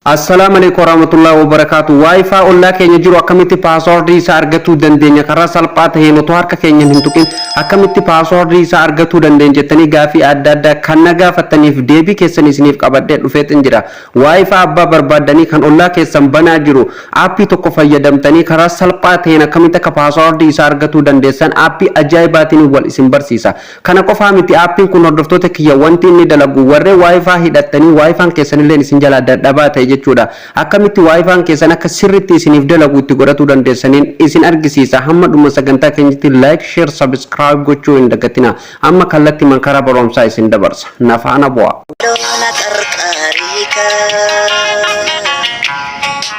Assalaamu alaikum warahmatullahi wabarakatuh. WiFi ollaa keenya jiru akkamitti passwordii isaa argachuu dandeenya? Karaa salphaa ta'een otoo harka keenya hin tuqin akkamitti passwordii isaa argachuu dandeenya jettanii gaafii adda addaa kan na gaafattaniif deebii keessan isiniif qabadhee dhufeetin jira. WiFi abbaa barbaaddanii kan ollaa keessan banaa jiru aappii tokko fayyadamtanii karaa salphaa ta'een akkamitti akka passwordii isaa argachuu dandeessan aappii ajaa'ibaatiin wal isin barsiisa. Kana qofaa miti, aappiin kun, hordoftoota kiyya, wanti inni dalagu warreen WiFi hidhattanii WiFiin keessanillee isin jalaa dadhabaa ta'e jechuudha. Akkamitti WiFiin keessan akka sirriitti isiniif dalagu itti godhatuu dandeessaniin isin argisiisa. Hamma dhuma sagantaa keenyatti like, share, subscribe gochuu hin dagatina. Amma kallattii karaa barumsaa isin dabarsa. Na faana bu'a. Loona qarqaariika.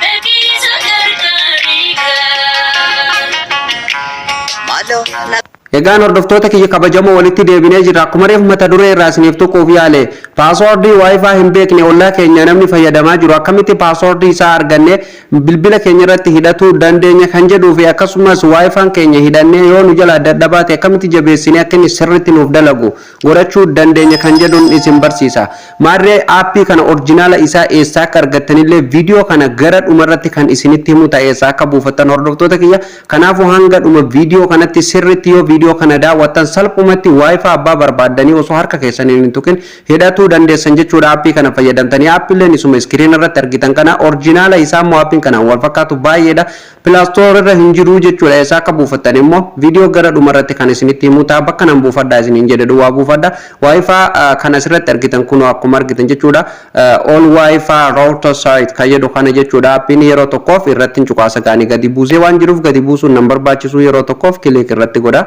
Dhaqiisa qarqaariika. Maaloo na Egaan hordoftoota kiyya kabajamoo, walitti deebinee jirra. Akkuma reefu mata duree irraa isiniif tuquuf yaale, passwordii WiFi hin beekne ollaa keenya namni fayyadamaa jiru akkamitti passwordii isaa arganne bilbila keenya irratti hidhatuu dandeenya kan jedhuu fi akkasumas WiFiin keenya hidhannee yoo nu jalaa dadhabaa ta'e akkamitti jabeessinee akka inni sirriitti nuuf dalagu godhachuu dandeenya kan jedhuun isin barsiisa. Maarree aappii kana original isaa eessaa akka argattanillee viidiyoo kana gara dhumarratti kan isinitti himu ta'e, eessaa akka buufattan, hordoftoota kiyya. Kanaafuu hanga dhuma viidiyoo kanatti sirriitti yoo viidiyoo kana daawwattan salphumatti WiFi abbaa barbaaddanii osoo harka keessaniin hin tuqin hidhatuu dandeessan jechuudha aappii kana fayyadamtanii. Aappiileen isuma screen irratti argitan kana, original isaa immoo aappiin kanaan wal fakkaatu baay'eedha. Play Store irra hin jiru jechuudha. Eessaa akka buufattan immoo viidiyoo gara dhumarratti kan isinitti himu ta'a. Bakka nan buufadhaa isiniin jedhe duwwaa buufadha. WiFi kan asirratti argitan kun akkuma argitan jechuudha. All WiFi router site kan jedhu kana jechuudha. Aappiin yeroo tokkoof irratti hin cuqaasa gaanii gadi buusee waan jiruuf gadi buusuun nan barbaachisu, yeroo tokkoof click irratti godha.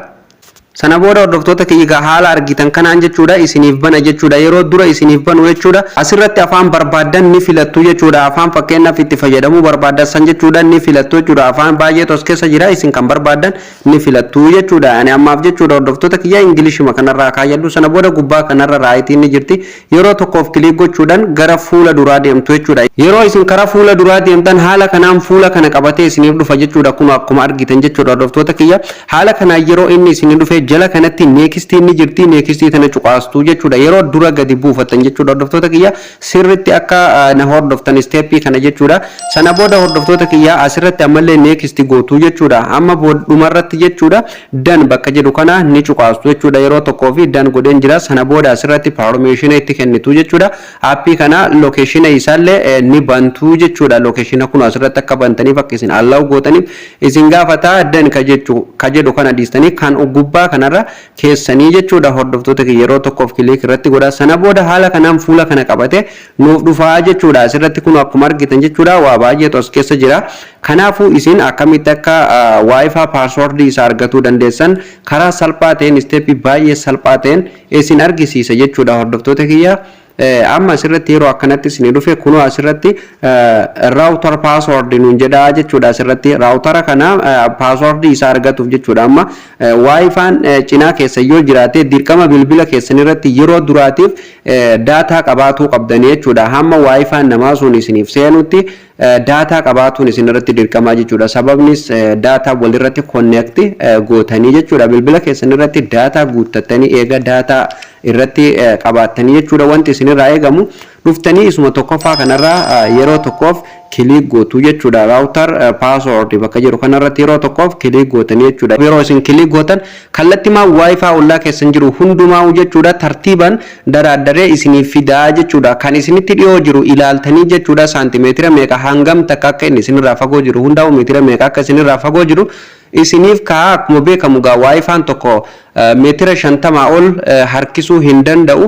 Sana booda, hordoftoota kiyya, haala argitan kanaan jechuudha isiniif bana jechuudha. Yeroo dura isiniif banu jechuudha, asirratti afaan barbaaddan ni filattu jechuudha. Afaan fakkeenyaaf itti fayyadamuu barbaaddan san jechuudha ni filattu jechuudha. Afaan baay'eetu as keessa jira, isin kan barbaaddan ni filattu jechuudha. Ani ammaaf jechuudha, hordoftoota kiyya, Ingilishima kanarraa kaayyadhu. Sana booda gubbaa kanarra rightiin ni jirti. Yeroo tokkoof click gochuudhaan gara fuula duraa deemtu jechuudha. Yeroo isin karaa fuula duraa deemtan haala kanaan fuula kana qabatee isiniif dhufa jechuudha. Kun akkuma argitan jechuudha, hordoftoota kiyya, haala kanaan yeroo inni isinii dhufe jala kanatti nextiin ni jirti, nextii tana cuqaastuu jechuudha. Yeroo dura gadi buufatan jechuudha, hordoftoota kiyya, sirritti akka na hordoftan steppii kana jechuudha. Sana booda, hordoftoota kiyya, asirratti ammallee next gootuu jechuudha. Amma dhumarratti jechuudha done bakka jedhu kana ni cuqaastu jechuudha. Yeroo tokkoo fi done godheen jira. Sana booda asirratti permissiona itti kennitu jechuudha. Aappii kana locationa isaallee ni bantuu jechuudha. Locationa kun asirratti akka bantaniif, akka isin allow gootaniif isin gaafata. Done ka jedhu kana dhiistanii kan gubbaa kanarra keessanii jechuudha. Hordoftoota kiyya, yeroo tokkoof click irratti godha. Sana booda haala kanaan fuula kana qabate nuuf dhufaa jechuudha. Asirratti kun akkuma argitan jechuudha, waa baay'eetu as keessa jira. Kanaafuu isin akkamitti akka WiFi passwordii isaa argatuu dandeessan karaa salphaa ta'een, steppii baay'ee salphaa ta'een isin argisiisa jechuudha, hordoftoota kiyya. Amma asirratti yeroo akkanatti isin dhufe, kunoo asirratti "router password" nuun jedha jechuudha. Asirratti routera kana passwordii isaa argatuuf jechuudha. Amma WiFiin cinaa keessa yoo jiraate dirqama bilbila keessan irratti yeroo duraatiif data qabaatuu qabdanii jechuudha. Hamma WiFiin namaa sun isiniif seenutti data qabaatuun isin irratti dirqamaa jechuudha. Sababnis data walirratti connect gootanii jechuudha. Bilbila keessan irratti data guuttattanii, eega data irratti qabaattanii jechuudha, wanti isinirraa eegamu dhuftanii isuma tokkoffaa kanarraa yeroo tokkoof click gootu jechuudha. Router password bakka jedhu kanarratti yeroo tokkoof click gootanii jechuudha. Yeroo isin click gootan kallattimaa WiFi ollaa keessan jiru hundumaa jechuudha tartiiban daraaddaree isiniif fidaa jechuudha. Kan isinitti dhiyoo jiru ilaaltanii jechuudha, saantimeetira meeqa hangam takka akka inni isinirraa fagoo jiru hundaa'u, meetira meeqa akka isinirraa fagoo jiru isiniif ka'a. Akkuma beekamu gaa WiFiin tokko meetira 50 ol harkisuu hin danda'u.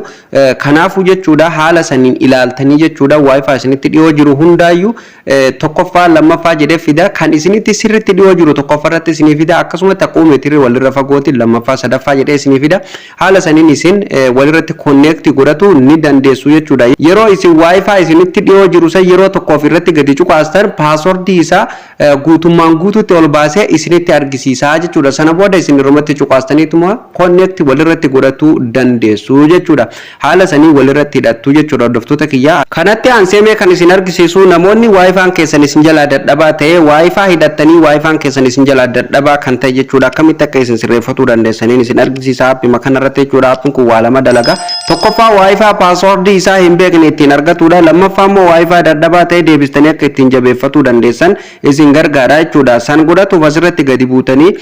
Kanaafuu jechuudha haala saniin ilaaltanii jechuudha WiFi isinitti dhiyoo jiru hundaayyuu tokkoffaa, lammaffaa jedhee fida. Kan isinitti sirritti dhiyoo jiru tokkoffaa irratti isinii fida. Akkasumatti akkuma meetirri walirra fagootiin lammaffaa, sadaffaa jedhee isinii fida. Haala saniin isin walirratti connect godhatu ni dandeessu jechuudha. Yeroo isin WiFi isinitti dhiyoo jiru san yeroo tokkoof irratti gadi cuqaastan passwordii isaa guutummaan guututti ol baasee isinitti argisiisaa jechuudha. Sana booda isin irrumatti cuqaastaniituma connect walirratti godhachuu dandeessu jechuudha. Haala sanii walirratti hidhattu jechuudha, hordoftoota. Hordoftoota kiyya, kanatti aansee kan isin argisiisu, namoonni WiFi'n keessan isin jalaa dadhabaa ta'e, WiFi hidhattanii WiFi'n keessan isin jalaa dadhabaa kan ta'e jechuudha, akkamitti akka isin sirreeffatuu dandeessaniin isin argisiisa aappima kanarratti jechuudha. Aappiin kun waa lama dalaga. Tokkoffaa, WiFi passwordii isaa hin beekne ittiin argatuudha. Lammaffaa immoo WiFi dadhabaa ta'e deebistanii akka ittiin jabeeffatuu dandeessan isin gargaara jechuudha. San godhatuuf asirratti gadi buutanii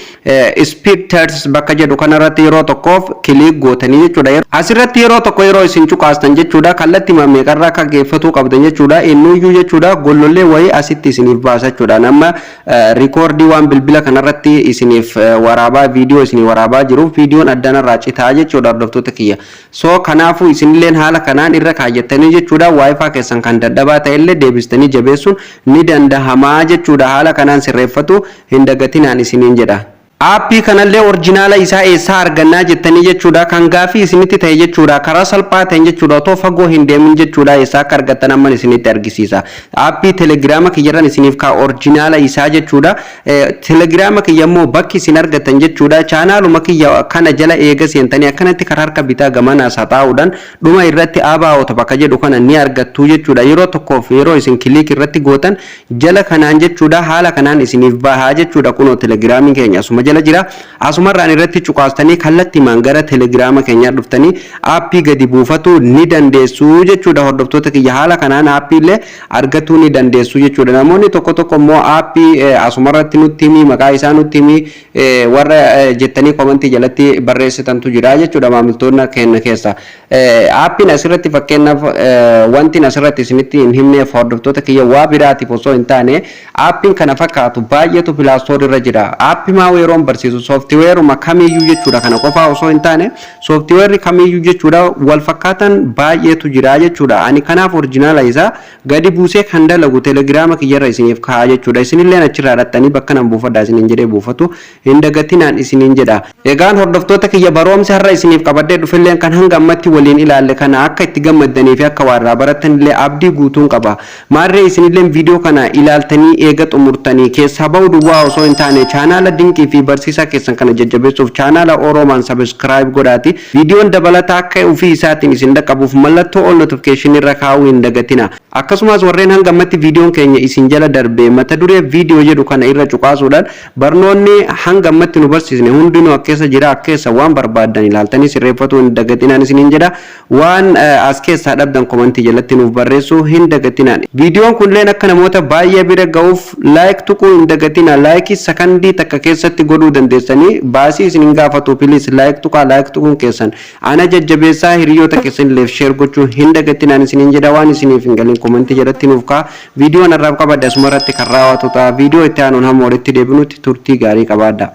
"speed test" bakka jedhu kanarratti yeroo tokkoof click gootanii jechuudha. Asirratti yeroo tokko yeroo isin cuqaastan jechuudha, kallattii meeqarraa akka geeffatuu qabdan jechuudha, innuyyuu jechuudha gollollee wayii asitti isiniif baasa jechuudha. Nama recordii waan bilbila kanarratti isiniif waraabaa, viidiyoo isinii waraabaa jiruuf, viidiyoon addanarraa citaa jechuudha, hordoftoota kiyya. So kanaafuu isinilleen haala kanaan irra kaayyattanii jechuudha, WiFi keessan kan dadhabaa ta'ellee deebistanii jabeessuun ni dandahamaa jechuudha. Haala kanaan sirreeffatu hin dagatinaan isiniin jedha. Aappii kanallee originala isaa eessaa argannaa jettanii jechuudha, kan gaafii isinitti ta'e jechuudha, karaa salphaa ta'een jechuudha, otoo fagoo hin deemin jechuudha, eessaa akka argattan amman isinitti argisiisa. Aappii Telegiraama kiyyarran isiniif kaa originala isaa jechuudha. Telegiraama kiyya immoo bakki isin argattan jechuudha, chaanaaluma kiyya kana jala eega seentanii akkanatti karaa harka bitaa gamanaa saxaa'uudhaan dhuma irratti "about" bakka jedhu kana ni argattu jechuudha. Yeroo tokkoof yeroo isin click irratti gootan jala kanaan jechuudha, haala kanaan isiniif bahaa jechuudha. Kunoo Telegiraamiin keenya asuma jala jira. Asumarraan irratti cuqaastanii kallattiimaan gara Telegiraama keenyaa dhuftanii aappii gadi buufatu ni dandeessu jechuudha. Hordoftoota kiyya, haala kanaan aappii illee argatuu ni dandeessu jechuudha. Namoonni tokko tokko immoo aappii asumarratti nutti himi, maqaa isaa nutti himi warra jettanii commentii jalatti barreessitantu jira jechuudha maamiltoonni keenya keessa. Aappiin asirratti fakkeenyaaf wanti asirratti isinitti hin himneef, hordoftoota kiyya, waa biraatiif osoo hin taane, aappiin kana fakkaatu baay'eetu Play Store irra jira. Aappii maa yeroon barsiisu sooftiweeruma kamiyyuu jechuudha, kana qofaa osoo hin taane sooftiweerri kamiyyuu jechuudha wal fakkaatan baay'eetu jira jechuudha. Ani kanaaf originala isaa gadi buusee kan dalagu Telegiraama kiyyarra isiniif kaa'aa jechuudha. Isinillee achirraa dhattanii bakka nan buufadha isiniin jedhee buufatu hin dagatinaan isiniin jedha. Egaan hordoftoota kiyya, baroomsi har'a isiniif qabadhee dhufilleen kan hanga ammatti waliin ilaalle kana akka itti gammaddanii fi akka waa irraa barattanillee abdii guutuun qaba. Maarree isinilleen viidiyoo kana ilaaltanii eega xumurtanii keessaa ba'uu duwwaa osoo hin taane, chaanaala dinqii fi barsiisaa keessan kana jajjabeessuuf chaanaala Oroomaan subscribe godhaati. Viidiyoon dabalataa akka ofii isaatiin isin dhaqqabuuf mallattoo all notification irra kaa'uu hin dagatina. Akkasumas warreen hanga ammatti viidiyoon keenya isin jala darbe, mata duree viidiyoo jedhu kana irra cuqaasuudhaan barnoonni hanga ammatti nu barsiisne hundinuu akkeessa jira. Akkeessa waan barbaaddan ilaaltanii sirreeffatuu hin dagatinaan isiniin jedha. Waan as keessaa dhabdan commentii jalatti nuuf barreessuu hin dagatinaan. Viidiyoon kunilleen akka namoota baay'ee bira ga'uuf like tuquu hin dagatina. Likeii sakandii takka keessatti godhuu dandeessanii, baasii isin hin gaafatu. Please like tuqaa. Like tuquun keessan ana jajjabeessaa. Hiriyoota keessan share gochuu hin dagatinaan isiniin jedha. Waan isiniif hin galin commentii jalatti nuuf ka'a. Viidiyoon har'aaf qabadhe asuma irratti kan raawwatu ta'a. Viidiyoo itti aanuun hamma walitti deebinutti turtii gaarii qabaadha.